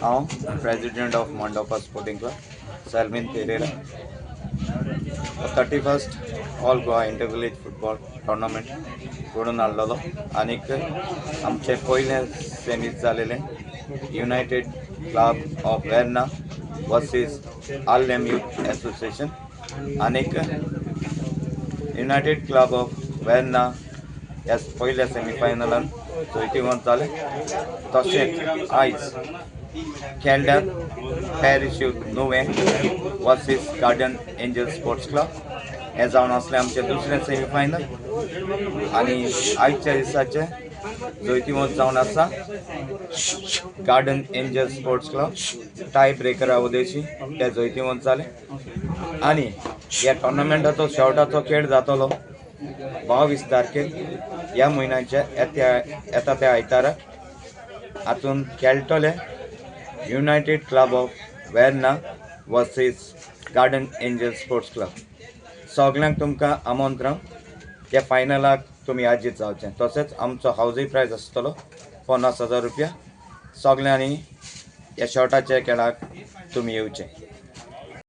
हांव president of Mandopa sporting club Salmin Pereira. 31st all Goa inter village football tournament घडोवन हाडलेलो आनीक आमचें पयलें सेमीज जालेलें United Club of Verna versus Arlem youth association आनीक United Club of Verna ह्या पयल्या सेमीफायनलान जैतिवंत जाले. तशेंच आयज खेळ्ळ्यात parish youth Nuvem versus Guardian Angel sports club. हें जावन आसलें आमचें दुसरें सेमीफायनल आनी आयच्या दिसाचें जैतिवंत जावन आसा Guardian Angel sports club. Tie ब्रेकरा Udeshi ते जैतिवंत जाले आनी ह्या टोर्नामेंटाचो शेवटाचो खेळ जातलो 22 तारखेर ह्या म्हयन्याच्या येता त्या आयताराक. हातून खेळटले United Club of Verna versus Guardian Angel sports club. सगल्यांक तुमकां आमंत्रण, ह्या फायनलाक तुमी आजीत जावचें. तशेंच आमचो हावजी प्रायज आसतलो 50,000 रुपया. सगल्यांनी ह्या शॉर्टाच्या खेळाक तुमी येवचें.